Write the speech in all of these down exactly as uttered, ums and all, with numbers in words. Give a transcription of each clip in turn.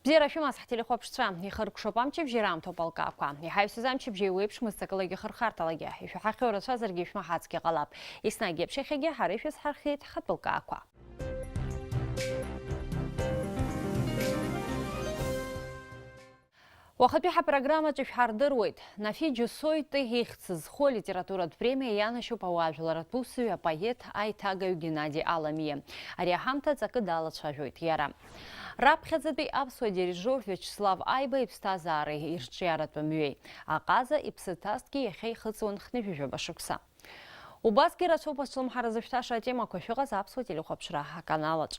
Бзиара шәымаз, ҳтелехәаԥшцәа, ихыркәшоуп амчыбжьара аамҭоуп алкаақәа. Иҳаҩсыз амчыбжьаҩ еиԥш мызцакылагьы хырхарҭалагьы, ишәаҳахьоу рацәазаргьы ишәмаҳацгьы ҟалап. Еснагь еиԥш иахьагьы ҳара ишәызҳархиеит ҳатәылкаақәа. Уахатәи ҳапрограммаҿы шәҳардыруеит. Нафи Џьусоитти ихьӡ зху алитературатә премиа ианашьоуп ауаажәларратә усзуҩ апоет, аиҭагаҩ Геннади Аламиа. Ари аҳамҭа аҵакы далацәажәоит иара. Раԥхьаӡатәи аԥсуа дирижер Виачеслав Аиба иԥсҭазаареи ирҿиаратә мҩеи. Аҟаза иԥсы ҭазҭгьы иахьа ихыҵуан хынҩажәижәаба шықәса. Убасгьы рацәоуп азҿлымҳара зышәҭаша атемақәа шәыҟаз аԥсуа телехәаԥшра аканалаҿ.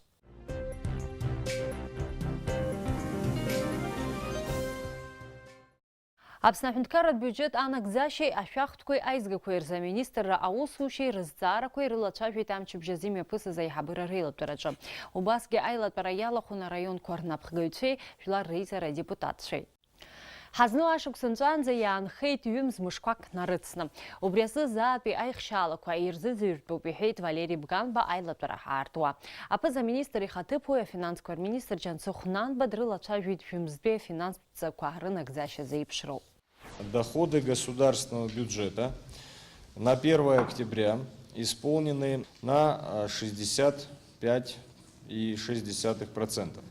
Аԥсны аҳәынҭқарратә биуџьет анагӡашьеи ашәахтәқәеи аизгақәеи рзы аминистрра аусушьеи рызҵаарақәеи рылацәажәеит амчыбжь азы имҩаԥысыз аиҳабыра реилатәараҿы. Убасгьы аилатәара иалахәын араионқәа рнапхгаҩцәеи жәлар реизара адепутатцәеи. Ҳазну ашықәс нҵәаанӡа иаанхеит ҩымз мышқәак нарыцны. Убри азы заатәи аихшьаалақәа ирзыӡырҩтәуп, иҳәеит Валери Бганба аилатәара аартуа. Аԥыза-министр ихаҭыԥуаҩ афинансқәа рминистр Џьансыхә Нанба дрылацәажәеит жәымзтәи афинанстә ҵақәа рынагӡашьа зеиԥшроу. Доходы государственного бюджета на первое октября исполнены на, а, шестьдесят пять и шесть десятых процента.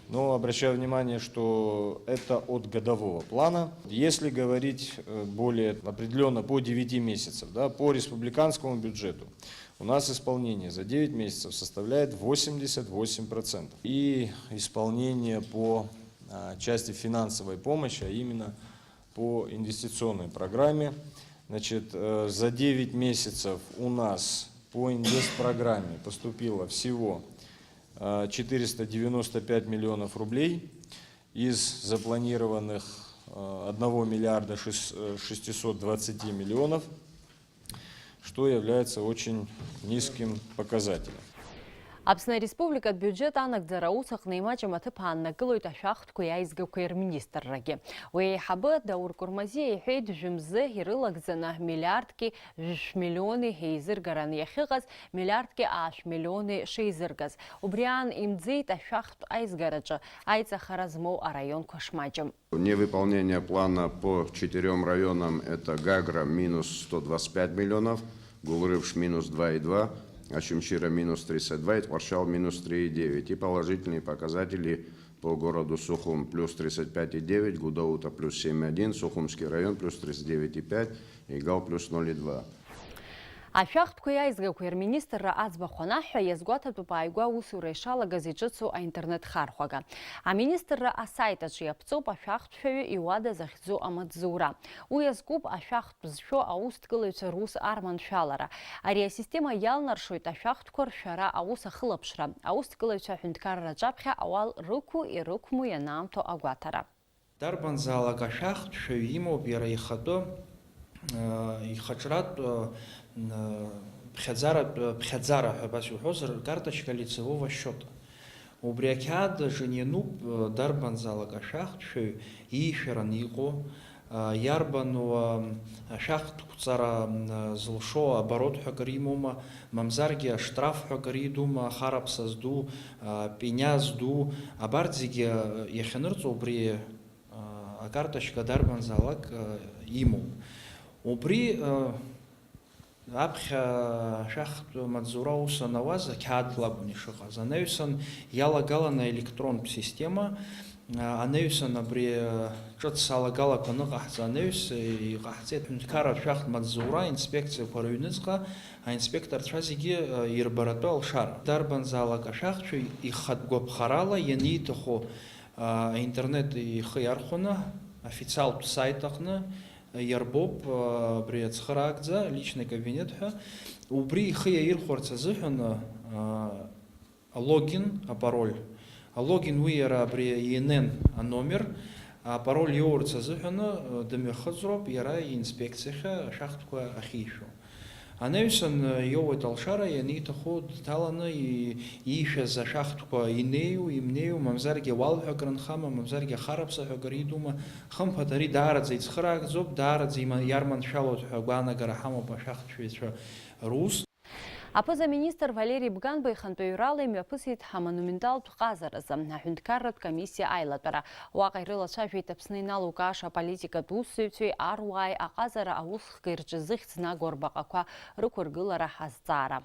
Но обращаю внимание, что это от годового плана. Если говорить, э, более определённо по девяти месяцам, да, по республиканскому бюджету, у нас исполнение за девять месяцев составляет восемьдесят восемь процентов. И исполнение по, а, части финансовой помощи, а именно по инвестиционной программе. Значит, э, за девять месяцев у нас по инвестпрограмме поступило всего, э, четыреста девяносто пять миллионов рублей из запланированных, э, одного миллиарда шестисот двадцати миллионов, что является очень низким показателем. Аԥсны Ареспубликатә биуџьет анагӡара аус аҟны имаҷым аҭыԥ ааннакылоит ашәахтәқәеи аизгақәеи рминистррагьы. Уи аиҳабы Даур Курмазиа иҳәеит, жәымзы ирылагӡаны миллиардки жәшә миллиони еизыргараны иахьыҟаз, миллиардки аашә миллиони шеизыргаз. Убри аан имӡеит ашәахтә аизгараҿы аиҵахара змоу араионқәа шмаҷым. Невыполнение плана по четырём районам — это Гагра — минус сто двадцать пять миллионов, Гулрыпш — минус два и два, Очамчира — минус тридцать два и Тҟәарчал — минус три и девять. И положительные показатели по городу Сухум — плюс тридцать пять и девять, Гудаута — плюс семь и один, Сухумский район — плюс тридцать девять и пять, Игал — плюс ноль и два. Ашәахтәқәеи аизгақәеи рминистрра аӡбахә анаҳҳәа, иазгәаҭатәуп ааигәа аусура ишалагаз иҿыцу аинтернет хархәага. Аминистрра асаит аҿы иаԥҵоуп ашәахтәшәаҩы иуада захьӡу амаҵзура. Уи иазкуп ашәахтә зшәо аусҭгылаҩцәа рус арманшәалара. Ари асистема иалнаршоит ашәахтәқәа ршәара аус ахылаԥшра, аусҭгылаҩцәа аҳәынҭқарра аҿаԥхьа ауал рықәу ирықәму ианаамҭоу агәаҭара. Дарбанзаалак ашәахтәшәаҩ имоуп иара ихатәы, э, ихаҿратә, э, н-, ԥхьаӡаратә, э, ԥхьаӡара ҳәа абас иуҳәозар, карточка лицевого счёта. Убри ақьаад аҿы иануп, э, дарбанзаалак ашәахтәшәаҩ иишәараны иҟоу, э, иарбану, э, ашәахтә қәҵара, м, зылшо оборот ҳәа акыр имоума, мамзаргьы аштраф ҳәа акыр идума, ахараԥса зду, э, пеня зду, абарҭ зегьы, э, иахьанырҵо убри акарточка дарбанзаалак, э, имоуп. Убри, э, аԥхьа ашәахтә маҵзура аус анауаз ақьаад лакәын ишыҟаз. Анаҩсан иалагалан аелектронтә система. Э, анаҩсан абри, э, ҿыц алагалақәа аныҟаҳҵа анаҩс, э, иҟаҳҵеит ҳәынҭқарра ашәахтә маҵзура аинспекциақәа рыҩныҵҟа аинспекторцәа зегьы, э, ирбаратәы алшара. Дарбанзаалак ашәахтәшәаҩ ихатә гәаԥхарала ианиҭаху аинтернет ихы иархәаны, официалтә сайт аҟны иарбоуп, абри ацхыраагӡа, личный кабинет ҳәа, убри ихы иаирхәарц азыҳәан, алогин, апароль. Алогин уи иара абри ИНН аномер, апароль иоурц азыҳәан, дымҩахыҵроуп иара инспекциахьы ашәахтәқәа ахьишәо. Анаҩсан, э, иоуеит алшара, ианиҭаху дҭаланы и-, иишәаз ашәахтәқәа инеиу, имнеиу, мамзаргьы уал ҳәа акрынхама, мамзаргьы ахараԥса ҳәа акыр идума, хымԥада ари даараӡа ицхыраагӡоуп, даараӡа има-, иарманшәалоит ҳәа агәаанагара ҳамоуп ашәахтәшәаҩцәа рус. Аԥыза-министр Валери Бганба ихантәаҩрала имҩаԥысит ҳамонументалтә ҟазаразы аҳәынҭқарратә комиссиа аилатәара. Уаҟа ирылацәажәеит Аԥсны иналукааша аполитикатә усзуҩцәеи аруааи аҟазара аусхкеи рҿы зыхьӡ нагоу рбаҟақәа рықәыргылара азҵаара.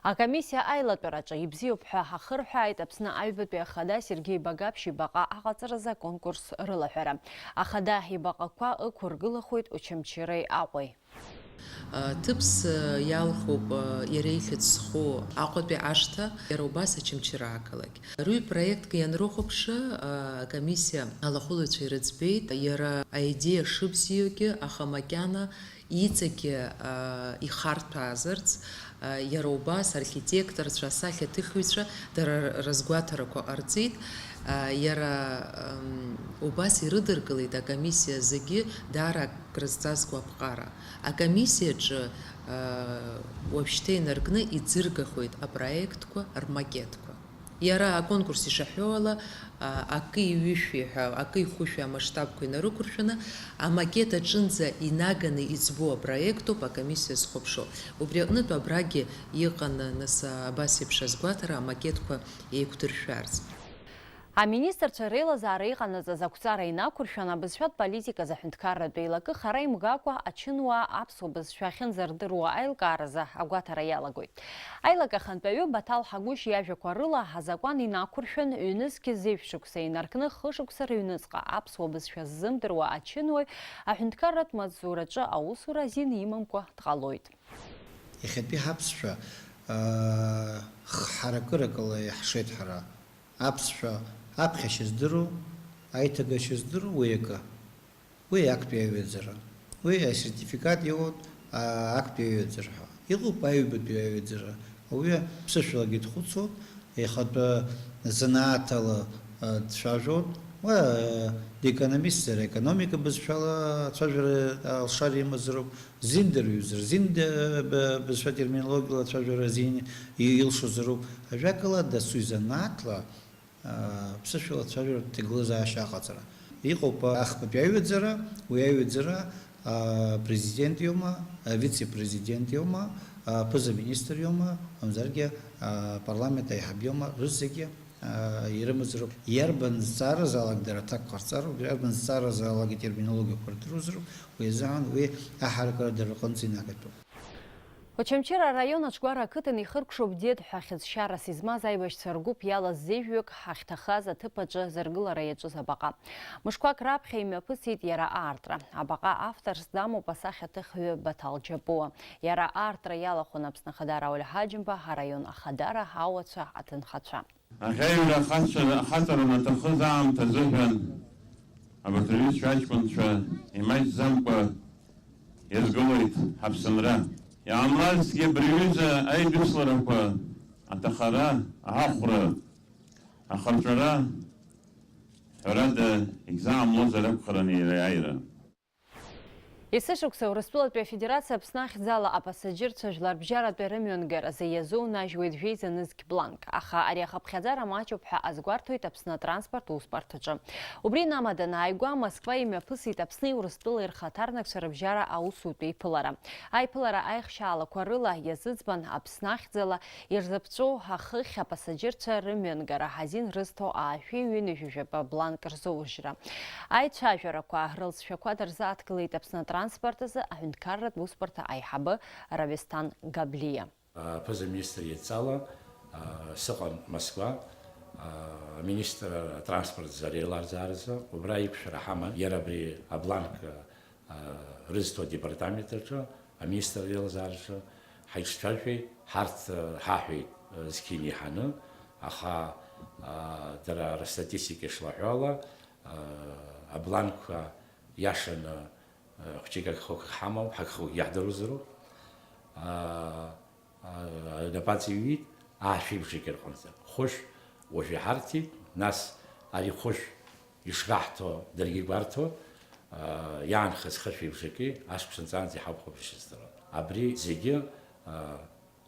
Акомиссиа аилатәараҿы ибзиоуп ҳәа ҳахырҳәааит Аԥсны Аҩбатәи Ахада Сергеи Багаԥшь ибаҟа аҟаҵаразы аконкурс рылаҳәара. Ахада ибаҟақәа ықәыргылахоит Очамчыреи Аҟәеи. Ҭыԥс иалхуп иара ихьӡ зху Аҟәатәи ашҭа, иара убас Очамчыра ақалақь. Рҩ проектк ианрыхәаԥшы, акомиссиа алахәылаҩцәа ирыӡбеит, иара аидеиа шыбзиоугьы, аха макьана иҵегьы ихарҭәаазарц, иара убас архитекторцәа, асахьаҭыхҩцәа дара рызгәаҭарақәа ҟарҵеит, иара убас ирыдыркылеит акомиссиа зегьы даара акрызҵазкуа аԥҟара. Акомиссиаҿы уажәшьҭа инаркны иӡыргахоит апроектқәа рмакетқәа. Иара аконкурс ишаҳәо ала, а, акы иҩышәи ҳәа, акы ихәышәи амасштабқәа инарықәыршәаны, амакет аҿынӡа инаганы иӡбоу апроектуп акомиссиа зхәаԥшуа. Убри аҟнытә абрагьы иҟан, нас, абас еиԥш азгәаҭара амакетқәа еиқәдыршәарц. Аминистрцәа реилазаара иҟанаҵаз ақәҵара инақәыршәан, абызшәатә политиказ аҳәынҭқарратә еилакы хара имгакәа ачынуаа аԥсуа бызшәа ахьынӡардыруа аилкааразы агәаҭара иалагоит. Аилак ахантәаҩы Баҭал Ҳагәышь иажәақәа рыла, азакәан инақәыршәан, ҩнызқь зежә шықәса инаркны, хышықәса рыҩныҵҟа аԥсуа бызшәа ззымдыруа ачынуаҩ аҳәынҭқарратә маҵзураҿы аусура азин имамкәа дҟалоит. Иахьатәи ҳаԥсшәа, аа, х-, ҳаракыракала иаҳшеит ҳара. Аԥсшәа аԥхьашьа здыру, аиҭагашьа здыру уи акы. Уи актәи аҩаӡара. Уи асертификат иоуеит, а, актәи аҩаӡара ҳәа. Иҟоуп аҩбатәи аҩаӡара. Ауаҩы ԥсышәалагьы дхәыцуеит, ихатәы занааҭала, а, дцәажәоит. Уа, а, декономистзар, економика бызшәала ацәажәара, а, алшара имазароуп. Зиндарҩызар, зин, а, б-, бызшәа терминологиала ацәажәара зин и-, илшозароуп. Ажәакала, дасу изанааҭла, ԥсышәала ацәажәаратә ҭагылазаашьа аҟаҵара. Иҟоуп ахԥатәи аҩаӡара, уи аҩаӡара апрезидент иоума, авице-президент иоума, аԥыза-министр иоума, мамзаргьы апарламент аиҳаб иоума, рызегьы ирымазароуп. Иарбан зҵааразаалак дара аҭак ҟарҵароуп, иарбан зҵааразаалак атерминологиақәа рдыруазароуп, уи азыҳәан уи аҳаракыра дара рҟынӡа инагатәуп. Очамчыра араион Аҿгәара ақыҭан ихыркәшоуп Дед ҳәа хьыӡшьарас измаз аибашьцәа ргәыԥ иалаз зежәҩык ҳахьҭахаз аҭыԥ аҿы зыргылара иаҿыз абаҟа. Мышқәак раԥхьа имҩаԥысит иара аартра. Абаҟа авторс дамоуп асахьаҭыхҩы Баҭал Џьапуа. Иара аартра иалахәын Аԥсны Ахада Рауль Ҳаџьымба, араион ахадара, ауацәа, аҭынхацәа. Аӷьаҩра ахацәа-, ахаҵара анаҭахыз аамҭа азыҳәан, абарҭ рҩызцәа аҷкәынцәа имаҷӡамкәа иргылоит ҳаԥсынра. Иаамлазҭгьы абри аҩыза аидысларақәа, аҭахара, аҳахәра, ахырҵәара, ҳәарада, егьзаамлозар акәхарын иара аиааира. Есышықәса Урыстәылатәи Афедерациа Аԥсны ахьӡала апассаџьырцәа жәларбжьаратәи рымҩангаразы иазунажьуеит жәеиза нызқь бланк, аха ари ахыԥхьаӡара маҷуп ҳәа азгәарҭоит Аԥсны атранспорт усбарҭаҿы. Убри инамаданы ааигәа Москва имҩаԥысит Аԥсни Урыстәылеи рхаҭарнакцәа рыбжьара аусутә еиԥылара. Аиԥылара аихшьаалақәа рыла иазыӡбан Аԥсны ахьӡала ирзыԥҵәоу ахыхь апассаџьырцәа рымҩангара азин рызҭо аашәи ҩынҩажәи жәаба бланк рзоужьра. Аицәажәарақәа рылҵшәақәа дырзааҭгылеит Аԥсны атранспорт азы аҳәынҭқарратә усбарҭа аиҳабы Равесҭан Габлиа. Аԥыза-министр идҵала, а, сыҟан Москва, а, аминистр атранспорт азы реилазааразы, убра иқәшәара ҳаман, иара абри абланк, а, рызҭо адепартамент аҿы, аминистр реилазаараҿы ҳаицәажәеит, ҳарҭ, а, ҳаҳәеит, а, зқьи иаҳаны, аха, а, дара рыстатистика ишлаҳәо ала, а, абланкқәа иашаны, а, хәҷык агхақәа ҳамоуп, ҳагхақәагьы иаҳдыруазароуп. А, а, напаҵаҩит аашәи бжаки рҟынӡа. Хәышә уажә иҳарҭеит, нас ари хәышә ишраҳҭо даргьы игәарҭо, а, иаанхаз хышәи бжаки ашықәс анҵаанӡа иҳауп хәаԥшьа здыруа. Абри зегьы, а,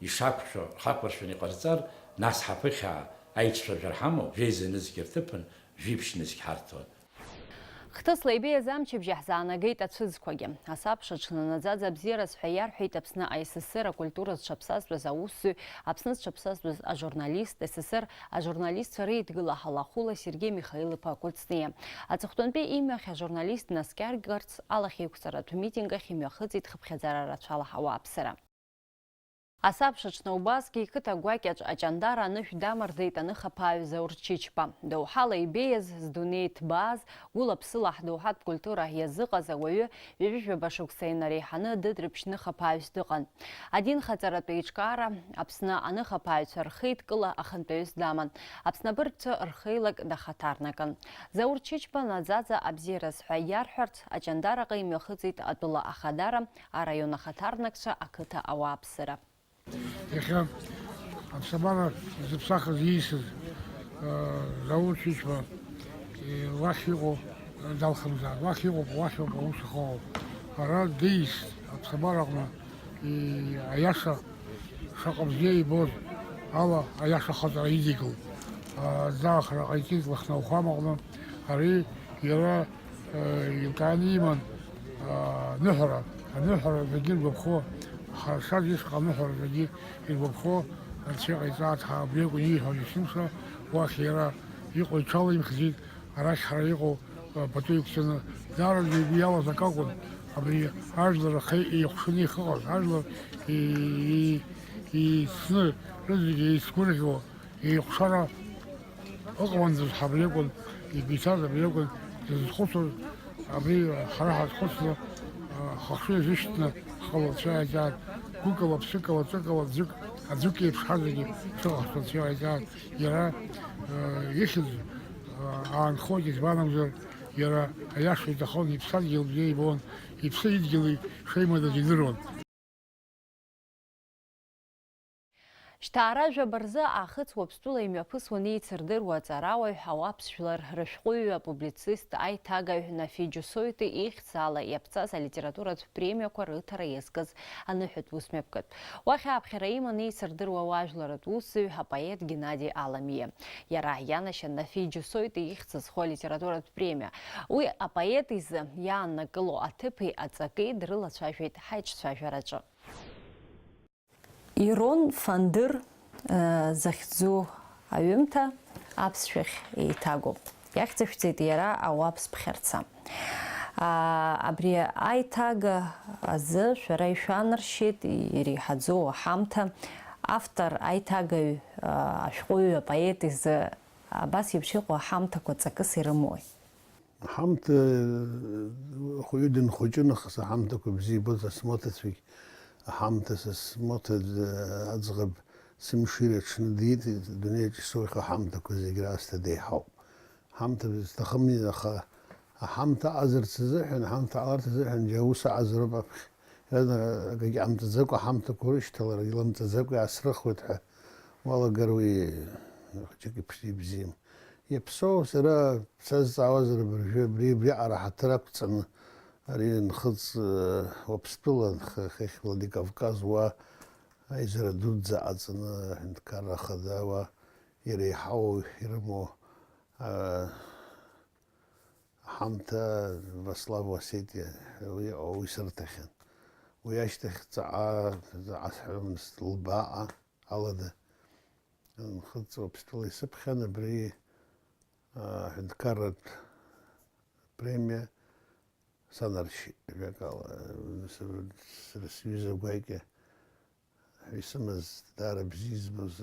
ишақәшәо, рхақәыршәаны иҟарҵар, нас ҳаԥыхьаа аицәажәара ҳамоуп, жәеиза нызқь рҭыԥан, жәиԥшь нызқь ҳарҭоит. Хҭысла ибеиаз амчыбжь иаҳзаанагеит ацәыӡқәагьы. Асабша аҽны наӡаӡа абзиараз ҳәа иарҳәеит Аԥсны А С С Р акультура зҽаԥсазтәыз аусзуҩ, Аԥсны зҽаԥсазтәыз ажурналист, С С Р ажурналистцәа реидгыла ҳалахәыла Сергеи Михаил-иԥа Кәыҵниа. Аҵыхәтәантәи имҩахь ажурналист днаскьаргарц алахьеиқәҵаратә митинг ахь имҩахыҵит хыԥхьаӡара рацәала ҳауааԥсыра. Асабша аҽны убасгьы иқыҭа гәакьаҿ аҷандара анышә дамардеит аныхаԥааҩ Заур Чичба. Доуҳала ибеиаз, здунеи ҭбааз, гәыла-ԥсыла ҳдоуҳатә культура иазыҟаз ауаҩы ҩажәижәаба шықәса инареиҳаны дыдрыԥшь ныхаԥааҩс дыҟан. Адинхаҵаратә еиҿкаара Аԥсны аныхаԥааҩцәа рхеидкыла ахантәаҩыс даман, Аԥсны абыргцәа рхеилак дахаҭарнакын. Заур Чичба наӡаӡа абзиараз ҳәа иарҳәарц аҷандараҟа имҩахыҵит атәыла ахадара, араион ахаҭарнакцәа, ақыҭа ауааԥсыра. Иахьа аԥсабара зыԥсахыз иисыз, э, Заур Чичба, э, уахь иҟоу, э, далхымзаан, уахь иҟоуп, уахь ауп аус ахоуа. Ара диист аԥсабараҟны, и-, аиаша шаҟа бзиа ибоз ала аиаша ахаҵара идикылт. Аӡаахра ҟаиҵеит Лыхнауахәамаҟны, ари иара Еилкааны иман, аа, аныҳәара, аныҳәара зегьы иргәаԥхо, ҳаршаз ишҟа аныҳәара зегьы иргәаԥхо, анцәа иҟаиҵааит ҳәа абри акәын ииҳәон есымша, уахь иара иҟоу иҽалимхӡеит, арахь ҳара иҟоу, а, пату иқәҵаны, даараӡа игәы иалаз акы акәын, абри ажәлар ахы еихәшаны ихыҟаз, ажәлар и-, и-, еицны, рызегьы еицгәырӷьо, еиҟәшара ыҟамындаз, ҳабри акәын, игәы иҭаз абри акәын, дызхәыцуаз, абри ҳара ҳазхәыцны, ҳахшыҩ азышьҭны ҳҟаларц иааиҵааит, гәыкала, ԥсыкала, ҵәыкала, ӡәык, аӡәык еиԥш ҳазегьы шыҟаҳҵарц иааиҵааит. Иара, ихьӡ, аанхоит, избан акәзар, иара аиаша иҭахон, иԥсадгьыл бзиа ибон, иԥсы идгьыли шеимадаз идыруан. Шьҭа ара жәаба рзы Аахыц Уаԥстәыла имҩаԥысуан еицырдыруа аҵарауаҩ, ауаԥс жәлар рышәҟәыҩҩы, апублицист, аиҭагаҩ Нафи Џьусоити ихьӡ ала иаԥҵаз алитературатә премиақәа рыҭара иазкыз аныҳәатә ус мҩаԥгатә. Уахь ааԥхьара иман еицырдыруа уаажәларатә усзуҩ, апоет Геннади Аламиа. Иара ианашьан Нафи Џьусоити ихьӡ зху алитературатә премиа. Уи апоет изы иааннакыло аҭыԥи аҵаки дрылацәажәеит ҳаиҿцәажәараҿы. Ирон Фандыр, э, захьӡу аҩымҭа аԥсшәахь еиҭагоуп. Иахьӡышәҵеит иара ауаԥс ԥхьарца. Аа, абри аиҭага азы шәара ишәанаршьеит иреиҳаӡоу аҳамҭа. Автор, аиҭагаҩ, аа, ашәҟәыҩҩы апоет изы абас еиԥш иҟоу аҳамҭақәа ҵакыс ирымои? Аҳамҭа, ахәыҷы дынхәыҷы нахыс аҳамҭақәа бзиа ибоз асмоҭацәагь, аҳамҭа са смоҭа аӡӷаб сымшира аҽны диит, адунеиаҿ исоухьоу аҳамҭақәа зегь раасҭа деиҳауп. Ҳамҭа зҭахыми, аха аҳамҭа аҟазарц азыҳәан, аҳамҭа ҟаларц азыҳәан џьара ус аҟазароуп аԥхьа. Иара акгьы ҟамҵаӡакәа аҳамҭақәа урышьҭалар, илымҵаӡакәа иаасрыхуеит ҳәа уалагар уи хәыҷык иԥс-, ибзиам. Иаԥсоу сара сазҵаауазар абыржәы абри, абриаҟара ҳаҭыр ақәҵаны, ари нхыҵ, э, Уаԥстәыла, нх-, хыхь Владикавказ уа аизара дуӡӡа ҟаҵаны, аҳәынҭқарра ахада уа иреиҳау ирымоу, э, аҳамҭа Васлав Осетиа уи, уи сырҭахьан. Уи ашьҭахь ҵаҟа, ҵаҟа сҳәомызт, лбааҟа алада. Нхыҵ Уаԥстәыла исыԥхьан абри, а, аҳәынҭқарратә премиа санаршьеит, ажәакала, сара, сара сҩыза гәакьа ҳәа исымаз, даара бзиа избоз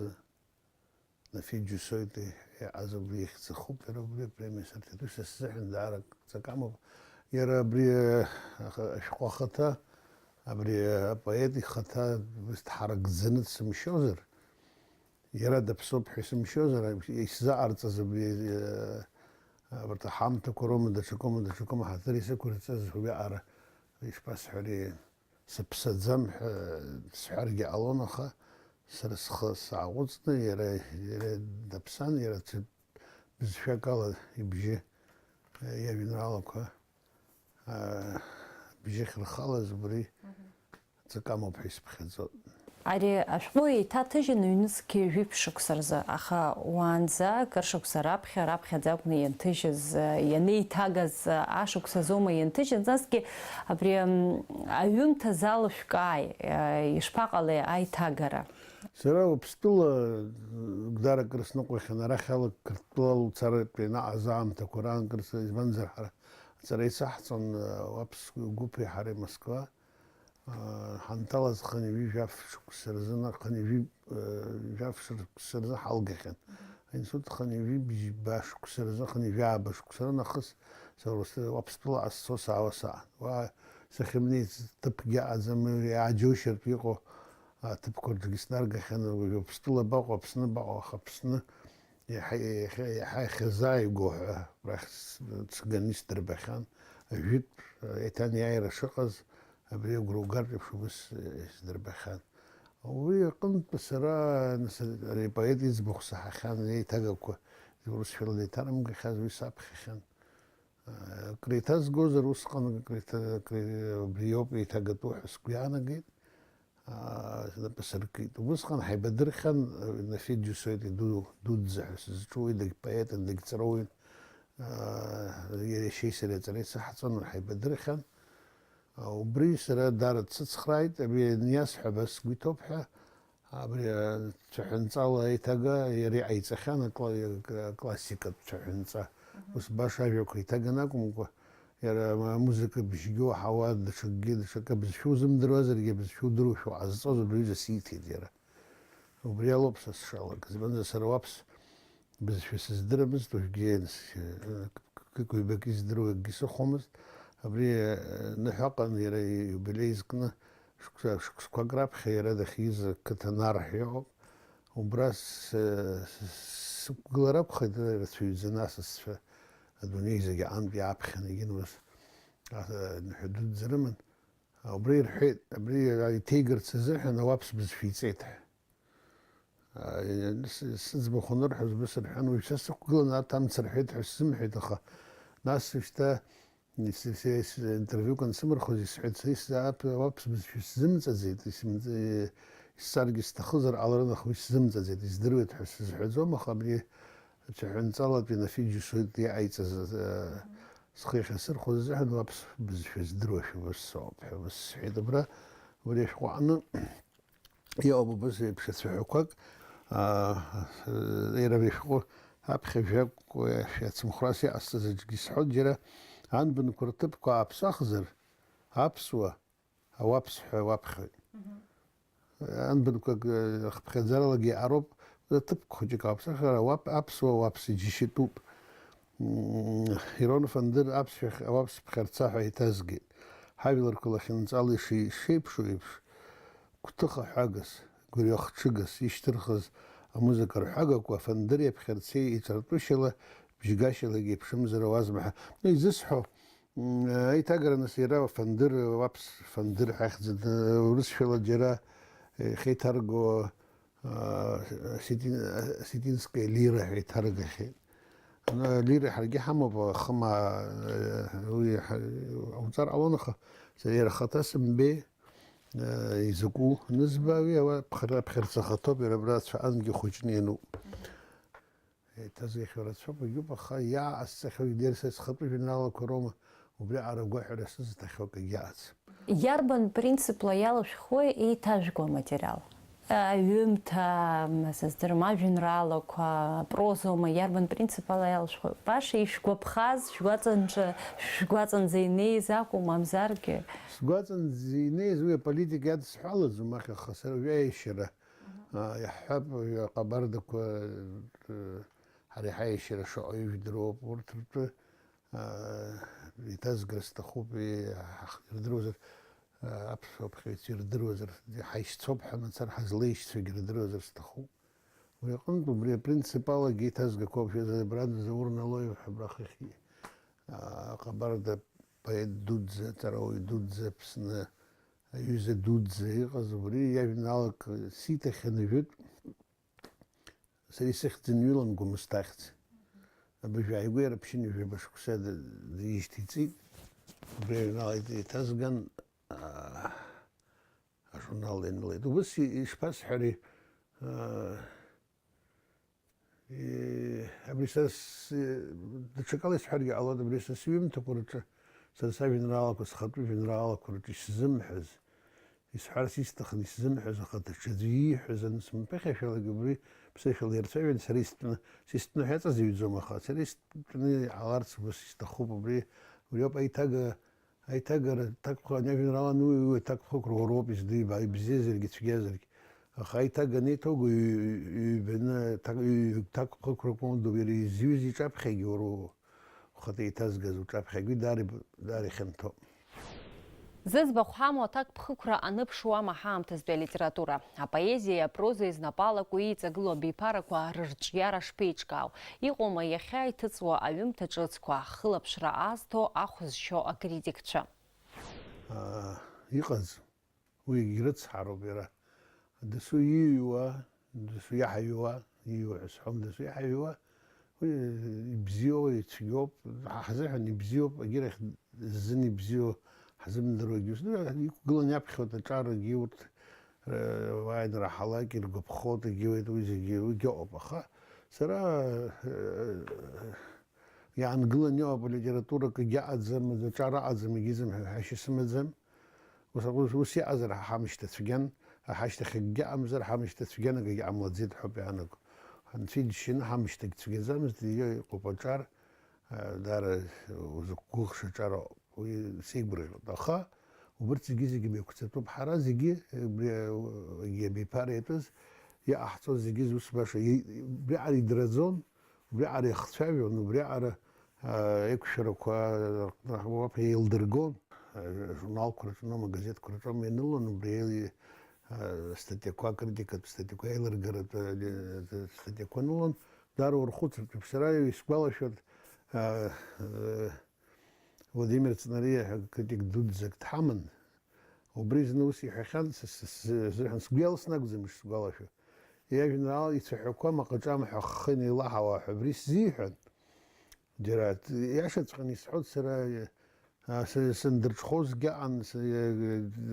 Нафи Џьусоити иҟаз убри ихьӡ ахуп, иара убри апремиа сырҭеит. Уи са сзыҳәан даара ҵакы амоуп. Иара абри, аха-, ашәҟәы ахаҭа, абри апоет ихаҭа дҳаракӡаны дсымшьозар, иара даԥсоуп ҳәа исымшьозар, исзаҟарҵаз абри, э, абарҭ аҳамҭақәа роума, даҽакоума, даҽакоума ҳаҭыр исықәырҵаз уиаҟара, ишԥасҳәари, сыԥсаӡам ҳәа сҳәаргьы ҟалон, аха сара схы сааҟәыҵны, иара, иара даԥсан, иара ц-, бызшәак ала ибжьы, э, иажәеинраалақәа, э, бжьы ахьырхалаз убри ҵакы амоуп ҳәа исыԥхьаӡоит. Ари ашәҟәы еиҭаҭыжьын ҩнызқьи жәиԥшь шықәса рзы, аха уаанӡа акыр шықәса раԥхьа, раԥхьаӡа акәны ианҭыжьыз, ианеиҭагаз ашықәс азоума ианҭыжьыз, насгьы абри, м, аҩымҭа залышәкааи, ишԥаҟалеи аиҭагара? Сара Уаԥстәыла, даара акыр сныҟәахьан, арахь ала Қырҭтәыла уцаратәи наҟ азы аамҭақәа раан акыр са, избанзар ҳара аҵара исаҳҵон, Уаԥс гәыԥи ҳареи Москва. Ҳанҭалаз хынҩажәи жәаф шықәса рзы, хынҩажәи жәаф шықәса рзы ҳалгахьан. Аинститут хынҩажәи бжьба шықәса рзы, хынҩажәи ааба шықәса ры нахыс сара Уаԥстәыла ҟазцо саауа саан. Уа сахьымнеиз ҭыԥгьы аҟаӡам, иааџьоушьартә иҟоу аҭыԥқәа рҿгьы снаргахьан, уажә Уаԥстәыла баҟоу, Аԥсны баҟоу, аха Аԥсны иаҳа, иаҳа, иаҳа ихьазааигәоу ҳәа, арахь с-, сганы исдырбахьан, ажәытә, еиҭанеиааира шыҟаз, абри агәра угартә еиԥш убыс, э, исдырбахьан. Уи аҟынтә сара, нас, ари апоет иӡбахә саҳахьан, еиҭагақәа урысшәала деиҭарымгахьаз, уи саԥхьахьан. Э, акреиҭазгозар, усҟан акреиҭа-, акре-, абри иоуп еиҭагатәу ҳәа сгәы иаанагеит. Аа, снапы сыркит. Убысҟан ҳаибадырхьан, э, Нафид Џьусоит иду-, дуӡӡа ҳәа сызҿу, уи дагьпоетын, дагьҵароуаҩын. Аа, иара иашьеи сареи аҵара исаҳҵон, ҳаибадырхьан. А, убри сара даара дсыцхрааит, абри аниасҳәа, абас сгәы иҭоуп ҳәа, абри, а, цәаҳәанҵала аиҭага иара иҟаиҵахьан, акла-, аклассикатә цәаҳәанҵа. Мгм. Ус баша ажәақәа иҭаган акәымкәа, иара амузыка бжьгьы уаҳауа, даҽакгьы, даҽакы абызшәа узымдыруазаргьы, абызшәа удыруашәа уҟазҵоз убри аҩыза сиҭеит иара. Убри алоуп са сшалак. Избанзар, сара Уаԥс бызшәа сыздырамызт, уажәгьы, э, к-, к-, ҩбак издыруа акгьы сыхәомызт. Абри, э, ныҳәаҟан иара ииубилеи зкны шықәса, шықәсқәак раԥхьа иара дахьиз ақыҭа Нар ҳәа иҟоуп. Убра с-, с-, сықәгылар акәхеит, рацәаҩӡаны асасцәа адунеи зегьы аҟынтә иааԥхьан, егьин ус, а, ныҳәа дуӡӡа рыман. Убра ирҳәеит, абри иҭеигарц азыҳәан ауаԥс бызшәа иҵеит ҳәа. А, с-, сыӡбахә анырҳәоз, убыс рҳәан, уажә са сықәгыланы арҭ амца рҳәеит ҳәа сзымҳәеит, аха нас шьҭа с-, с-, с-, интервиук ансымырхоз исҳәеит, са ис-, ап-, ауаԥс бызшәа сзымҵаӡеит, исымҵ-, исҵаргьы сҭахызар ҟаларын, аха уи сзымҵаӡеит, издыруеит ҳәа сызҳәаӡом, аха абри цәаҳәанҵалатәи Нафид Џьусоит иҟаиҵаз, э, схы иахьасырхәоз азыҳәан уаԥс бызшәа здыруашәа убыс соуп ҳәа убыс сҳәеит. Абра убри ашәҟәы аҟны иҟоуп убыс еиԥш ацәаҳәақәак, аа, иара абри ашәҟәы аԥхьа жәакәа ацымхәрас иҟасҵаз аҿгьы исҳәоит, џьара анбанқәа рҭыԥқәа ааԥсахзар, аԥсуа, ауаԥс ҳәа уаԥхьоит. Мгм. Анбанқәак, э, хыԥхьаӡаралагьы иҟароуп, аҭыԥ хәыҷык ауп, сахьара уап-, аԥсуа уаԥс иџьашьатәуп. М, Ирон Фандыр аԥсшәахь ауаԥс ԥхьарца ҳәа еиҭазгеит. Ҳажәларқәа лахьынҵала иши-, ишеиԥшу еиԥш, гәҭыха ҳәагас, гәырҩа хҽыгас ишьҭырхыз амузыка рҳәагақәа Фандыри аԥхьарцеи иҿартәышьала, бжьгашьалагьы еиԥшымзар ауазма ҳәа. Изысҳәо, М, аиҭагара нас иара Фандыр, уаԥс Фандыр ҳәа ихьӡын, урысшәала џьара, э, ихеиҭарго, а, осетин-, осетинская лира ҳәа иҭаргахьеит. Ана лира ҳаргьы ҳамоуп, ахымаа, э, уи ҳа-, ауҵар ҟалон, аха сара иара ахаҭа сымбеи, э, изакәу анызба, уи ауаа ԥхра-, ԥхьарца ахаҭоуп, иара абра ацәаҟангьы хәыҷны иануп. Еиҭазыхьоу рацәоуп, егьуп, аха иааҟасҵахьоу идер са схатәы жәеинраалақәа роума, убриаҟара агәаҳәара сызҭахьоу акгьы ыҟаӡам. Иарбан принципла иалашәхуеи еиҭажәго аматериал? Аҩымҭа, м, сыздырам, ажәеинраалақәа, апрозоума, иарбан принцип ала иалашәхуеи? Баша ишәгәаԥхаз, шәгәаҵанҿы, шәгәаҵанӡа инеиз акәу, мамзаргьы? Сгәаҵанӡа инеиз уи аполитика иадысҳәалаӡом, аха сара уи аиашьара Аа, иаҳҳәап, уажәы аҟабардақәа, э, ҳара иҳаиашьара шаҟаҩы жәдыруоуп, урҭ ртәы, аа, еиҭазгар сҭахуп, и-, ҳах-, ирдыруазар, аа, аԥсуа ԥхьаҩцәа ирдыруазар, ҳаишьцәоуп ҳәа мацара, ҳазлеишьцәагьы рдыруазар сҭахуп. Уи аҟынтә убри апринцип алагьы еиҭазгақәоуп, шәазабрада Заур Налоев ҳәа абрахь ихьи-, аа, аҟабарда поет дуӡӡа, аҵарауаҩ дуӡӡа Аԥсны, аҩыза дуӡӡа иҟаз убри иажәеинраалак сиҭахьан ҩажәатә, сара исыхьӡын ҩылан Гәымсҭа ахьӡ. Абыржәы ааигәа иара ԥшьынҩажәаба шықәса д-, дижьҭеиҵеит. Убри аҩнала еиҭазган, аа, Журнал ианылеит. Убыс и-, ишԥасҳәари, аа, и-, абри са с-, даҽакала исҳәаргьы ҟалоит, абри са сҩымҭақәа рҿы, сара сажәеинраалақәа, схатәы жәеинраалақәа рҿы исзымҳәаз, исҳәарц исҭахын исзымҳәаз, аха даҽаӡәы ииҳәаз анысмырԥыхьашәалак, убри ԥсышәала ирцәажәан, сара истәны, са истәны ҳәа иаҵаз иҩӡом, аха сара истәны иҟаларц убыс исҭахуп, убри, убриоуп аиҭага-, аиҭагара, аҭакԥхықәра, ани ажәеинраала ануҩуа, аҭакԥхықәра уароуп изду, иба-, ибзиазаргьы, ицәгьазаргьы. Аха аиҭага анеиҭоуго, ҩ-, ҩ-, ҩбаны, ҭак-, ҩ-, ҭакԥхықәрак уондоуп, иара изҩыз иҿаԥхьагьы уароуп. Ухаҭа иҭазгаз уҿаԥхьагьы даара иб-, даара ихьанҭоуп. Зыӡбахә ҳамоу аҭакԥхықәра аныԥшуама ҳаамҭазтәи алитература? Апоезиеи апрозеи знапы алаку иҵагылоу абиԥарақәа рырҿиара шԥеиҿкаау? Иҟоума иахьа иҭыҵуа аҩымҭа ҿыцқәа, хылаԥшра азҭо ахә зшьо акритикцәа? Аа, иҟаз. Уигь рыцҳароуп иара. Дасу ииҩуа, дасу иаҳаҩуа, ииуа ҳәа сҳәом, дасу иаҳаҩуа, уи ибзиоу, ицәгьоуп, ҳа ҳзыҳәан ибзиоуп, егьирахь зын ибзиоу ҳзымдыруагьы. Ус, ну, иқәгыланы иаԥхьоит аҿарагьы, урҭ, э, уааины раҳалак иргәаԥхоит, егьиуеит, уи зегьы, уигьы ыҟоуп, аха сара, э, иаангыланы иҟоуп алитература, акгьы аҟаӡам, аҿар аҟаӡам, егьизымҳәо ҳәашьа сымаӡам. Ус, ус, ус иҟазар, ҳа ҳамышьҭа цәгьан, ҳашьҭахь акгьы ыҟамзар, ҳамышьҭа цәгьан, акгьы ҟамлаӡеит ҳәоуп иаанаго. Анцәа иџьшьаны ҳамышьҭагь цәгьаӡамызт, иара иҟоуп аҿар, а, даара узықәгәыӷша аҿар ауп. Уи сеигәырӷьоит. Аха убырҭ зегьы-зегьы меиқәҵатәуп. Ҳара зегьы, абри, егьи абиԥара иатәыз, иҟаҳҵоз зегьы ус баша, и-, убриаҟара идраӡон, убриаҟара ихцәажәон, убриаҟара, а, еиқәшәарақәа, а, уаԥхьа еилдыргон. А, журналқәа рҿы, ну, амагазинқәа рҿы ианылон, убри еили-, а, статиақәа, акритикатә статиақәа, аилыргаратә, а, статиақәа анылон, даара урхәыцыртәуп. Сара исгәалашәоит, а, а, Владимир Ҵнариа ҳәа критик дуӡӡак дҳаман. Убри зны ус иҳәахьан, са, са, са, сзыҳәан сгәы иалсны акәӡам ишсгәалашәо. Иажәеинраала ицәаҳәақәа маҟаҿамҳәа ахы инеилаҳауа ҳәа абри сзиҳәан. Џьара, иашаҵәҟьаны исҳәоит сара, а, са, сандырҽхәозгьы аҟан, са,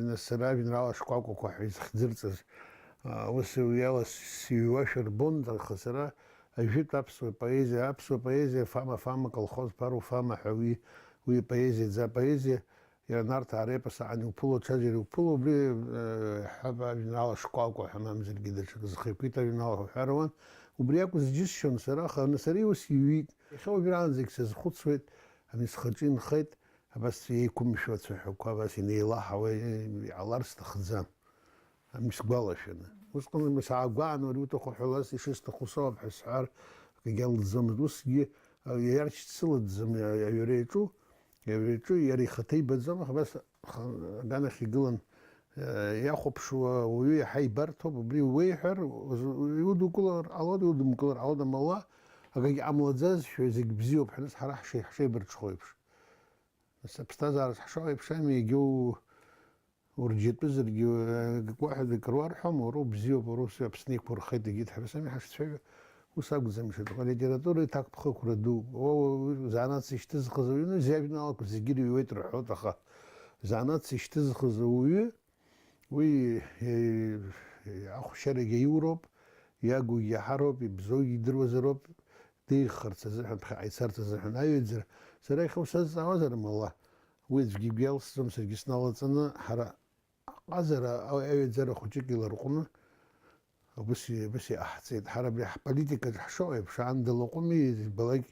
нас сара ажәеинраала шкәакәақәа ҳәа изыхьӡырҵаз. А, ус уи ала сыҩуашәа рбон, аха сара ажәытә аԥсуа поезиа, аԥсуа поезиа Фама, Фама, колхоз Пару Фама ҳәа уи, уи поезиаӡа апоезиа, иара Нарҭаа репос аан иуԥыло, ацәажәара иуԥыло, убри, э, ҳәа ажәеинраала шкәакәа ҳәа мамзаргьы даҽак зхы иқәиҭ ажәеинраала ҳәа уҳәар ауан. Убри акәыз џьысшьон сара, аха сара ус иҩит. Иахьа уажәраанӡагь сазхәыцуеит, ани схаҿы инхеит, абас еиқәымшәо ацәаҳәақәа абас инеилаҳауа, э, иҟалар сҭахӡам. Ами сгәалашәаны. Усҟан саагәааны уара иуҭаху ҳәа лас ишысҭаху соуп ҳәа сҳәар, акгьы алӡомызт. Усгьы, а, иаршьцылаӡам, а, аҩра иаҿу, аҩра иаҿу иара ихаҭа ибаӡом, аха абас х-, аганахь игылан, а, иахәаԥшуа уаҩы иаҳа ибарҭоуп, убри уеиҳәар, уз-, иудукылар ҟалоит, иудымкылар ҟалоит, амала, акгьы ҟамлаӡазшәа, зегь бзиоуп ҳәа, нас ҳара ҳшеи-, ҳшеибарҽхәо еиԥш. Нас аԥсҭазаара зҳшо еиԥш ами, егьоу Урџьатәызаргьы, э, акы уаҳәа акыр уарҳәом, уара убзиоуп, уара ус Аԥсны иқәурхеит, егьит ҳәа сами ҳашцәажәо, ус акәӡам ишыҟоу. Алитература иҭакԥхықәра дууп. Уа, уа, уа, занааҭс ишьҭызхыз ауаҩы, зиажәеинраалақәа зегьы ирыҩуеит рҳәоит, аха занааҭс ишьҭызхыз ауаҩы, уи, э, э, ахәшьарагьы аиуроуп, иагугьы иаҳароуп, ибзоугьы идыруазароуп, деиӷьхарц азыҳәан, ԥхьаҟа ицарц азыҳәан аҩаӡара. Сара иахьа усазҵаауазар, мала, уи аӡәгьы игәы иалсӡом, саргьы сналаҵаны, ҳара аҟазара аҩаӡара хәыҷык иларҟәны, убыс, убыс иҟаҳҵеит. Ҳара абри ҳполитикаҿы ҳшыҟоу еиԥш, аанда лаҟәыми, избалак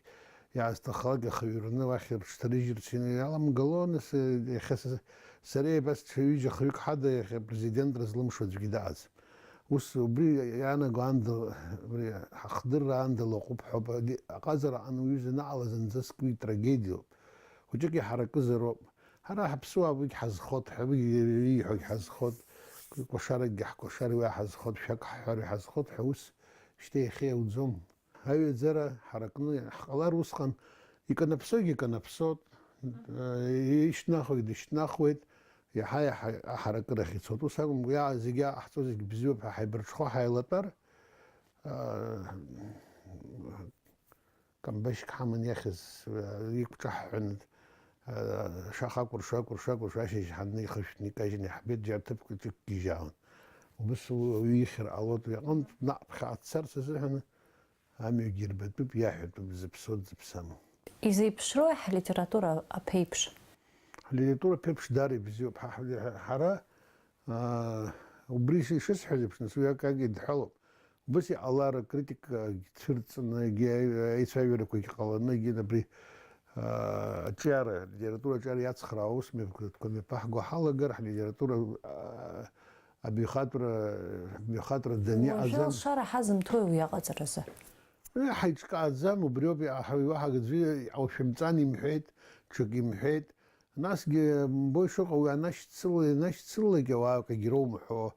иаасҭахалак ахаҩраны уахь рыҽҭарыжьырц иаламгало, нас, иахьа са, сареи абас ҽаҩыџьа хҩык ҳада, иахьа апрезидент рызлымшо аӡәгьы дыҟаӡам. Ус убри иаанаго аанда, абри ҳахдырра аанда лаҟәуп ҳәа, аҟазара аҟны уҩыза анаҟала зынӡаск уи трагедиоуп. Хәыҷык иҳаракызароуп. Ҳара ҳаԥсуаа уигь ҳазхот, ҳәа уигь ииҳәогь ҳазхот, кәашаракгьы ҳкәашар уи ҳазхот, шәак ҳҳәар уи ҳазхот ҳәа ус шьҭа иахьа иауӡом. Аҩаӡара ҳаракны ҳҟалар усҟан иканаԥсогь иканаԥсот, ишьҭнахуагь дышьҭнахуеит, иаҳа-иаҳа аҳаракырахь ицот. Ус акәымкәа, иа-, зегь иааҟаҳҵо зегь бзиоуп ҳәа ҳаибарҽхәо ҳаилатәар, аа, камбашьк ҳаман иахьыз, аа, иқәҿаҳҳәаны Шаха акәырша, акәырша, акәырша, ашьыжь ҳаннеихышәҭны икажьны иаҳбеит, џьара ҭыԥк ҿык гьежьаауан. Убыс уаҩы ихьыр ҟалоит, уи аҟынтә наҟ ԥхьаҟа дцарц азыҳәан амҩагьы ирбатәуп, иаҳәатәуп, дзыԥсуа, дзыԥсаму. Изеиԥшрои ҳлитература аԥеиԥш? Ҳлитература аԥеиԥш даара ибзиоуп. Ҳа, ҳара, аа, убри ишысҳәаз еиԥш, нас уи акагьы идҳәалоуп. Убыс иҟалар, акритикагь цәырҵны, егьи аи-, аицәажәарақәагь ҟаланы, егьи абри, аа, аҿиара, алитература аҿиара иацхраа аусмҩаԥгатәқәа мҩаԥаҳго ҳалагар, ҳлитература, аа, абаҩхатәра, абаҩхатәра даниаҟаӡам. Уажәы алшара ҳазымҭои уи аҟаҵаразы? Еҳ, ҳаиҿкааӡам, убриоуп, иаҳа-, уаҳа аӡәы иҟаушәымҵан имҳәеит, ҽак имҳәеит. Насгьы, мбои шыҟоу, уи анашьцыла, ианашьцылалак ауаа акгьы роумҳәо,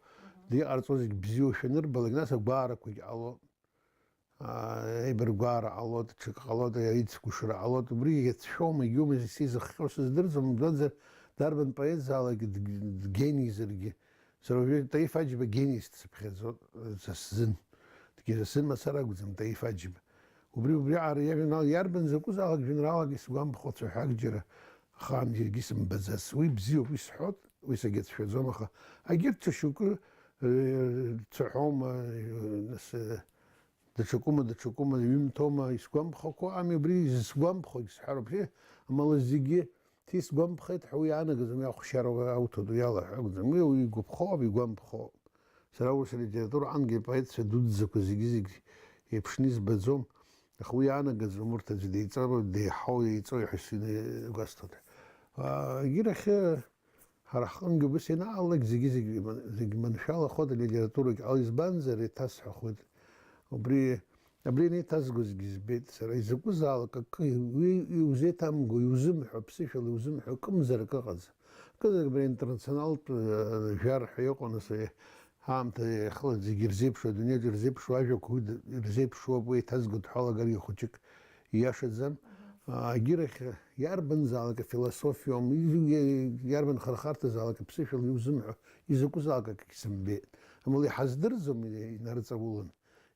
иҟарҵо зегь бзиоушәа анырбалак, нас агәаарақәагь ҟалоит. Аа, еибаргәаара ҟалоит, ҽак ҟалоит, аицкәашара ҟалоит, убри иацәшәома, егьиума, сизыхҟьо сыздырӡом, мшәанзар, дарбан поетзаалак д-, дгенизаргьы. Сара уажәы Таиф Аџьба гениас дсыԥхьаӡоит, са сзын. Дгьы-, са сзын мацара акәӡам, Таиф Аџьба. Убри, убриаҟара иажәеинраала иарбан закәызаалак жәеинраалак исгәамԥхо цәаҳәак џьара ахаан џьаргьы исымбаӡац. Уи бзиоуп, уи сҳәоит, уи сагьацәшәаӡом, аха агьырҭ ҽа шьоукы, э, цәаҳәоума, э, нас, э, даҽакума, даҽакума, ҩымҭоума, исгәамԥхакәа ами, убри изысгәамԥхогь сҳәароуп. Э, амала зегьы ҭисгәамԥхеит ҳәа уи иаанагаӡом, иахәшьара ауҭоит, уи ала ҳәа акәӡам. Уи, уи игәаԥхо ауп, игәамԥхо. Сара ус алитератураҟангьы апоетцәа дуӡӡақәа зегьы-зегь еиԥшны избаӡом, аха уи иаанагаӡом, урҭ аӡәы деиҵоу, деиҳау, еиҵоу ҳәа сгәасҭоит. Егьирахь, ҳара ҳҟынгьы убыс ианаалалак, зегьы-зегь, зегь маншәалахоит алитературагь ала, избанзар, еиҭасҳәахоит, убри, абри анеиҭазгозгьы збеит сара, изакәызаалак акы уи иузеиҭамго, иузымҳәо, ԥсышәала иузымҳәо, акымзар акы ыҟаӡам. Акызарак абри аинтернационалтә, э, жәар ҳәа иҟоу, нас, э, аамҭа иахыла зегьы ирзеиԥшу, адунеиаҿ ирзеиԥшу ажәақәа уи д-, ирзеиԥшуоуп, уи еиҭазго дҳәалагаргьы хәыҷык ииашаӡам. Мгм. А, агьырахь иарбанзаалак афилософиоума, и-, и-, иарбан хархарҭазаалак аԥсышәала иузымҳәо, изакәызаалак акгьы сымбеит. Амала иҳаздырӡом и-, инарыҵаулан.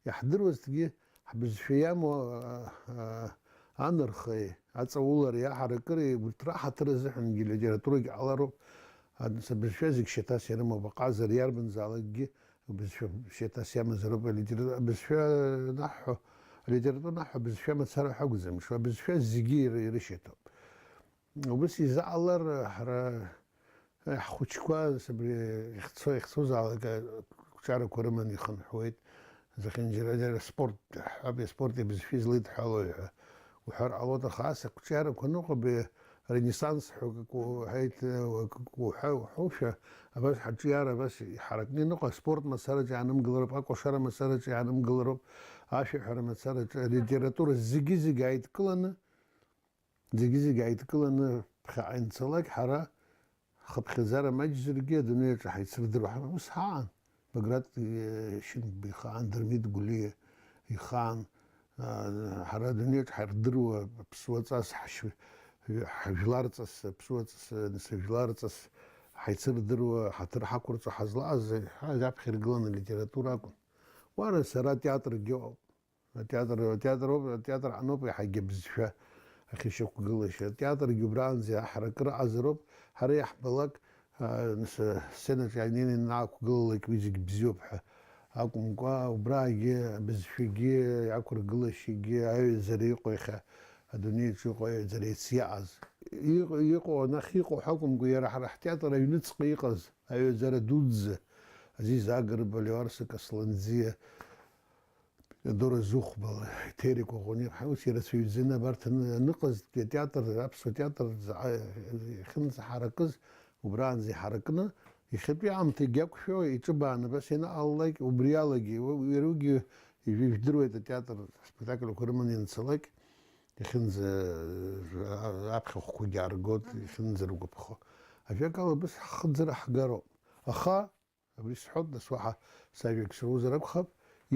Иаҳдыруазҭгьы, ҳбызшәа иамоу, а, а, анархеи, аҵаулареи, аҳаракыреи, урҭ раҳаҭыр азыҳәангьы алитературагьы ҟалароуп. Анс абызшәа зегь шьаҭас ирымоуп, аҟазара иарбанзаалакгьы абызшәа шьаҭас иамазароуп. Алитера-, абызшәа анаҳҳәо, алитература анаҳҳәо, абызшәа мацара ҳәа акәӡам, ишуа, абызшәа зегьы ир-, ирышьаҭоуп. Убыс изаалар, ҳара, ҳхәыҷқәа, абри ихцо, ихцозаалак, ақәҿиарақәа рыманы ихынҳәуеит. Зехьынџьара спорт, ҳәа, спорт ибызшәа излеидҳәалои ҳәа уҳәар ҟалоит, аха ас ақәҿиарақәа ныҟәабе, ренессанс ҳәа акы уҳәеит, акы уҳәа-, уҳәошәа, абас ҳаҿиара абас иҳаракны иныҟәа, аспорт мацараҿы иаанымгылароуп, акәашара мацараҿы иаанымгылароуп, ашәаҳәара мацараҿы, алитература зегьы-зегьы ааидкыланы, Зегьы-зегь ааидкыланы ԥхьаҟа инцалак, ҳара ҳхыԥхьаӡара маҷзаргьы адунеи аҿы ҳаицырдыруа ҳа-, ус ҳаан. Баграт, э, Шьынқәба ихаан, Дырмит Гәлиа ихаан, а, ҳара адунеи аҿы ҳаирдыруа аԥсуаҵас, ҳашь-, ҳажәларҵас, аԥсуаҵас, э, нас ажәларҵас ҳаицырдыруа, ҳаҭыр ҳақәырҵо ҳазлаҟаз, ҳа-, аԥхьа иргыланы алитература акәын. Уара, сара атеатргьы ыҟоуп. Атеатр, атеатр ауп, атеатр аҟноуп иаҳагьы абызшәа ахьышьақәгылашьа. Атеатргьы убраанӡа иаҳаракыра аҟазароуп. Ҳара иаҳбалак, а, нас, сценаҿ иаанеины ианаақәгылалак уи зегь бзиоуп ҳәа акәымкәа, убраагьы абызшәагьы, иақәыргылашьагьы, аҩаӡара иҟоу иахьа адунеиаҿ иҟоу аҩаӡара иацы иаҟаз. Иҟ-, иҟоу, анахь иҟоу ҳәа акәымкәа, иара ҳара ҳтеатр аҩныҵҟа иҟаз аҩаӡара дуӡӡа, Азиз Агрба, Леуарса Касланӡиа, Дора Зыхәба, Ҭери Коӷониаԥҳа, ус ирацәаҩӡаны абарҭ аны-, аныҟаз, атеатр, аԥсуа театр заҟа иахьынӡаҳаракыз, убраанӡа иҳаракны, иахьатәи аамҭагьы иақәшәо, иҿыбааны абас ианаҟалалак, убриалагьы, уи, уи, уигьы ижә-, ижәдыруеит атеатр спектакльқәа рыманы ианцалак, иахьынӡа, а-, аԥхьахәқәагьы ааргоит, иахьынӡаргәаԥхо. Ажәакала, абас ҳхыӡара ҳгароуп. Аха, Абри сҳәоит, нас уаҳа сажәагь срузар акәхап,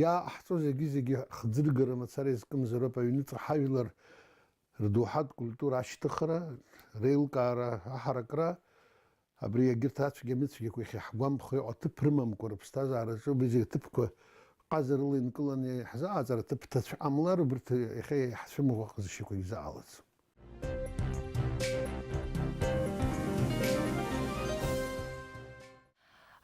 иааҟаҳҵо зегьы-зегьы хӡыргара мацара иазкымзароуп, аҩныҵҟа ҳажәлар рдоуҳатә культура ашьҭыхра, реилкаара, аҳаракра, абри егьырҭ ацәгьа-мыцәгьақәа иахьа ҳгәамԥхо иҟоу аҭыԥ рымамкәа рыԥсҭазаараҿы убри зегьы аҭыԥқәа ҟазарыла инкыланы иаҳзааӡар аҭыԥ ҭацә ҟамлар, убырҭ иахьа иаҳцәымӷу ҟазшьақәагь заҟалаӡом.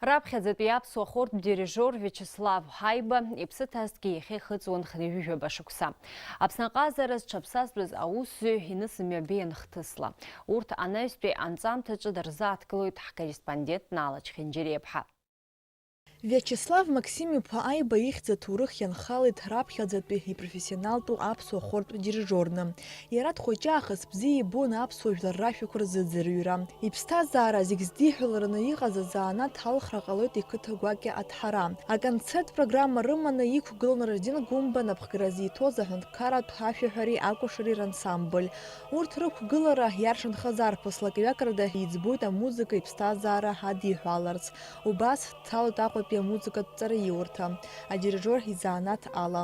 Раԥхьаӡатәи аԥсуа хортә дирижор Виачеслав Ҳаиба иԥсы ҭазҭгьы иахьа ихыҵуан хынҩажәижәаба шықәса. Аԥсны аҟазара зҽаԥсазтәыз аусзуҩ инысымҩа беиан хҭысла. Урҭ анаҩстәи анҵамҭаҿы дырзааҭгылоит ҳкорреспондент Наала Чхинџьариаԥҳа. Виачеслав Максим-иԥа Аиба ихьӡ аҭоурых ианхалеит раԥхьаӡатәи ипрофессионалтәу аԥсуа хортә дирижорны. Иара дхәыҷы аахыс бзиа ибон аԥсуа жәлар рашәақәа рзыӡырҩра. Иԥсҭазаара зегь здиҳәалараны иҟаз азанааҭ алхра ҟалоит иқыҭа гәакьа Аҭҳара. Аконцерттә программа рыманы иқәгылон Разден Гәымба напхгара зиҭоз аҳәынҭқарратә ашәаҳәареи акәашареи рансамбль. Урҭ рықәгылара иаршанхаз арԥыслак ҩакрада иӡбоит амузыка иԥсҭазаара адиҳәаларц. Убас дҭалоит Аҟәатәи амузыкатә ҵараиурҭа, адирижор изанааҭ ала.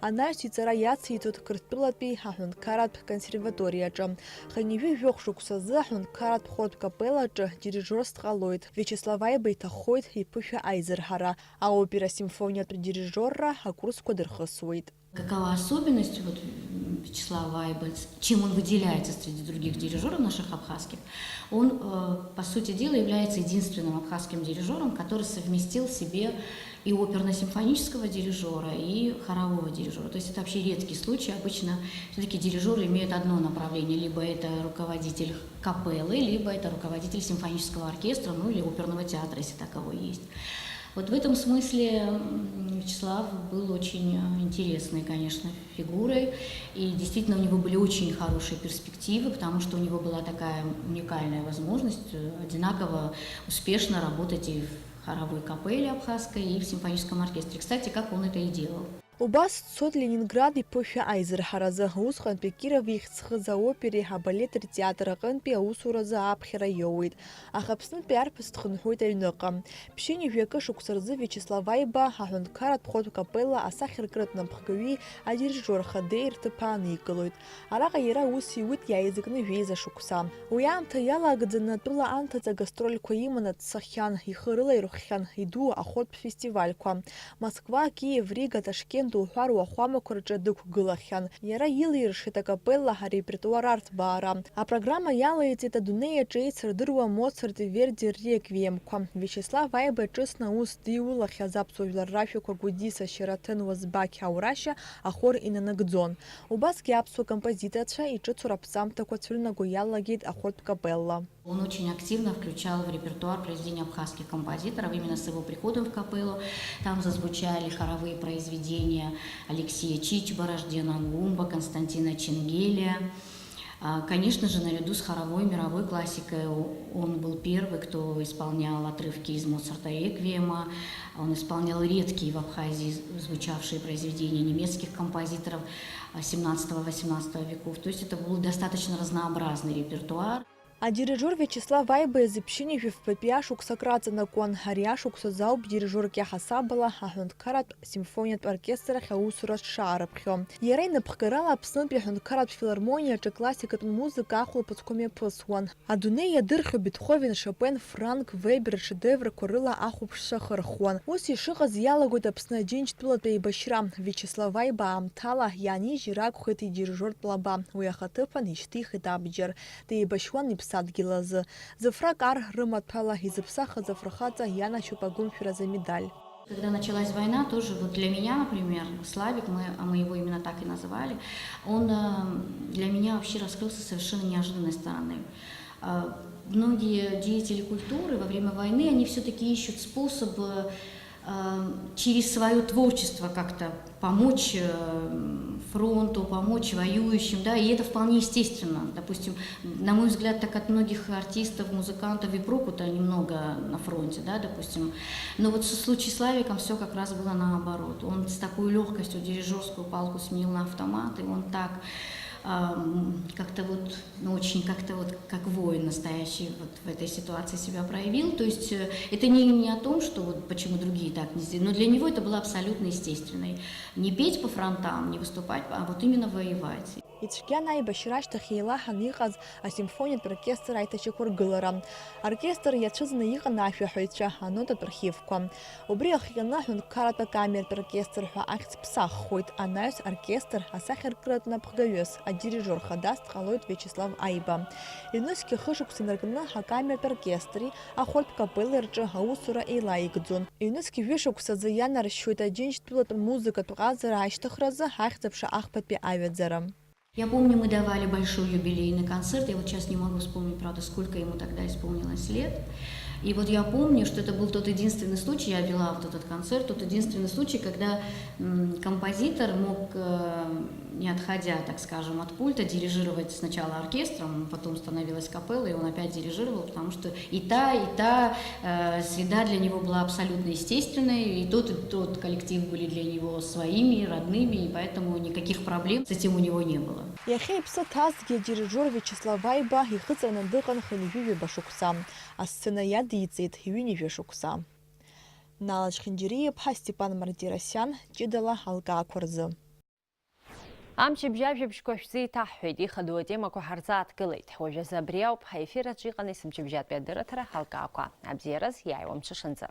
Анаҩс иҵара иациҵоит Қырҭтәылатәи аҳәынҭқарратә консерваториаҿы. Хынҩажәи жәохә шықәсазы аҳәынҭқарратә хортә капеллаҿы дирижорс дҟалоит. Виачеслав Аиба иҭаххоит иԥышәа аизырҳара, аоперасимфониатә дирижорра акурсқәа дырхысуеит. Какова особенность вот, м, Вячеслава Айба, с-, чем он выделяется среди других дирижёров наших абхазских? Он, э, по сути дела, является единственным абхазским дирижёром, который совместил в себе и оперно-симфонического дирижёра, и хорового дирижёра. То есть это вообще редкий случай. Обычно всё-таки дирижёры имеют одно направление. Либо это руководитель капеллы, либо это руководитель симфонического оркестра, ну или оперного театра, если таковой есть. Вот в этом смысле, м, Вячеслав был очень, э, интересной, конечно, фигурой. И действительно, у него были очень хорошие перспективы, потому что у него была такая уникальная возможность, э, одинаково успешно работать и в хоровой капелле абхазской, и в симфоническом оркестре. Кстати, как он это и делал. Убас дцоит Ленинград иԥышәа аизырҳаразы. Усҟантәи Киров ихьӡ зхыз аопереи абалети ртеатр аҟынтәи аусуразы аԥхьара иоуеит. Аха Аԥснытәи арԥыс дхынҳәуеит аҩныҟа. Ԥшьынҩажәи акы шықәса рзы Виачеслав Аиба аҳәынҭқарратә хортә капелла асахьаркыратә напхгаҩи адирижиор хадеи рҭыԥ ааникылоит. Араҟа иара аус иуит иааизакны жәеиза шықәса. Уи аамҭа иалагӡаны атәыла анҭыҵ агастрольқәа иманы дцахьан, ихы рылаирхәхьан иду ахортә фестивальқәа. Москва, Киев, Рига, Ташкент уҳәа руахәамақәа рҿы дықәгылахьан. Иара илиршеит акапелла арепертуар арҭбаара. Апрограмма иалаиҵеит адунеи аҿы еицырдыруа Моцарти Верди рреквиемқәа. Виачеслав Аиба иҿыцны аус диулахьаз аԥсуа жәлар рашәақәа Гәдиса, Шьараҭын, Уазбақь, Аурашьа ахор инанагӡон. Убасгьы аԥсуа композиторцәа иҿыцу раԥҵамҭақәа цәырнаго иалагеит ахортә капелла. Он очень активно включал в репертуар произведения абхазских композиторов. Именно с его приходом в капеллу там зазвучали хоровые произведения Алексея Чичба, Раздена Гумба, Константина Ченгеля. А, конечно же, наряду с хоровой мировой классикой о-, он был первый, кто исполнял отрывки из Моцарта «Реквиема», он исполнял редкие в Абхазии з-, звучавшие произведения немецких композиторов, а, семнадцатого-восемнадцатого веков. То есть это был достаточно разнообразный репертуар. Адирижиор Виачеслав Аиба изы ԥшьынҩажәи фбатәи ашықәсак раҵанакуан. Ари ашықәсазы ауп дирижиорк иаҳасабала аҳәынҭқарратә симфониатә оркестр ахь аусура зҽаарыԥхьо. Иара инапхгарала Аԥснытәи аҳәынҭқарратә филармониаҿы классикатә музыка ахәылԥазқәа мҩаԥысуан. Адунеи иадырхьоу Бетховен, Шопен, Франк, Вебер ршедеврқәа рыла ахәаԥшцәа ахырхуан. Ус ишыҟаз иалагоит Аԥсны Аџьынџьтәылатә еибашьра. Виачеслав Аиба аамҭала иаанижьыр акәхеит идирижиортә лаба. Уи ахаҭыԥан ишьҭихит абџьар. Деибашьуан иԥсадгьыл азы. Зыфра кар рымаҭәала изыԥсахыз афырхаҵа ианашьоуп агәымшәаразы амедаль. Когда началась война, тоже вот для меня, например, Славик, мы, а мы его именно так и называли, он, э, для меня вообще раскрылся совершенно неожиданной стороны. А, многие деятели культуры во время войны, они всё-таки ищут способы, э, через своё творчество как-то помочь, э, фронту, помочь воюющим, да, и это вполне естественно. Допустим, на мой взгляд, так от многих артистов, музыкантов и проку-то немного на фронте, да, допустим. Но вот в случае с Славиком всё как раз было наоборот. Он с такой лёгкостью дирижёрскую палку сменил на автомат, и он так, ам, как-то вот, ну, очень как-то вот как воин настоящий вот в этой ситуации себя проявил. То есть, э, это не, не о том, что вот почему другие так не сделали, но для него это было абсолютно естественной. Не петь по фронтам, не выступать, а вот именно воевать. Ицәгьан аибашьра ашьҭахь еилаҳаны иҟаз асимфониатә оркестр аиҭашьақәыргылара. Аоркестр иацәыӡны иҟан ашәаҳәаҩцәа, анотатә архивқәа. Убри иахҟьаны аҳәынҭқарратә акамертә оркестр ҳәа ахьӡ ԥсаххоит, анаҩс оркестр асахьаркыратә напхгаҩыс, адирижиор хадас дҟалоит Виачеслав Аиба. Ҩнызқьи хышықәса инаркны акамертә оркестри ахәырб капеллеи рҿы аусура еилаигӡон. Ҩнызқьи жәышықәсазы ианаршьоит Аџьынџьтәылатә музыкатә ҟазара ашьҭыхразы ахьӡ-аԥша ахԥатәи аҩаӡара. Я помню, мы давали большой юбилейный концерт. Я вот сейчас не могу вспомнить, правда, сколько ему тогда исполнилось лет. И вот я помню, что это был тот единственный случай, я вела вот этот концерт, тот единственный случай, когда м, композитор мог, э, не отходя, так скажем, от пульта, дирижировать сначала оркестром, потом становилась капелла, и он опять дирижировал, потому что и та, и та э, среда для него была абсолютно естественной, и тот, и тот коллектив были для него своими, родными, и поэтому никаких проблем с этим у него не было. Иахьа иԥсы ҭазҭгьы адирижиор Виачеслав Аиба ихыҵраны дыҟан хынҩажәи ҩба шықәса, асцена иадиҵеит ҩынҩажәа шықәса. Нала Чхинџьариа-иԥҳа, Степан Мартиросиан, ҷыдала алкаақәа рзы. Амчыбжь ажәабжьқәа шәзеиҭаҳҳәеит, ихадоу атемақәа ҳарзааҭгылеит. Уажәазы абри ауп ҳаефир аҿы иҟан есымчыбжьатәи адырраҭара Ҳалкаақәа. Абзиараз, иааиуа мҽышанӡа.